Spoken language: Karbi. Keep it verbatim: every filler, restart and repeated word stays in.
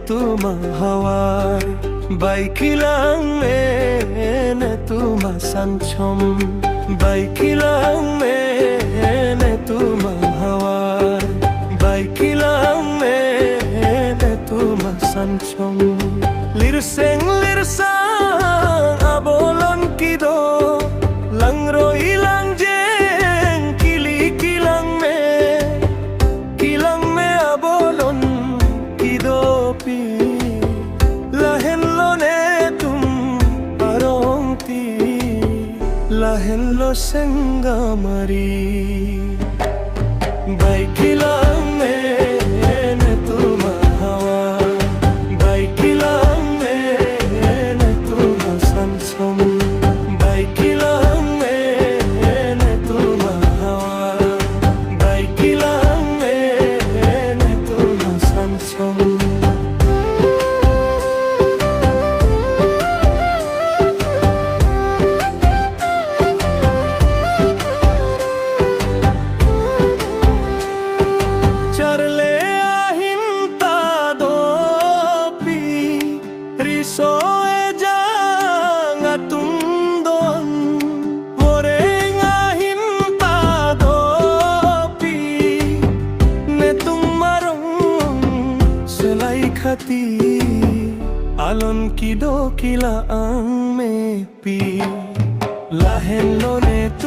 netum ahavar. Bai kelang me netum asanchom. Bai kelang me netum ahavar. Bai kelang me netum asanchom. Lirseng lirsang abolon kedo, langroi langjeng kili kelang me, kelang me abolon kedopi. Lahenlo netum arongti, lahenlo Senggamari. Bai kelang me netum ahavar. Bai kelang me netum asanchom. Bai kelang me netum ahavar. Bai kelang me netum asanchom. Charle ahin ta dopi, riso ejang atum do-an. Voreng ahin ta dopi, netum arong selai khati, alon kedo kelang mepi. Lahenlo netum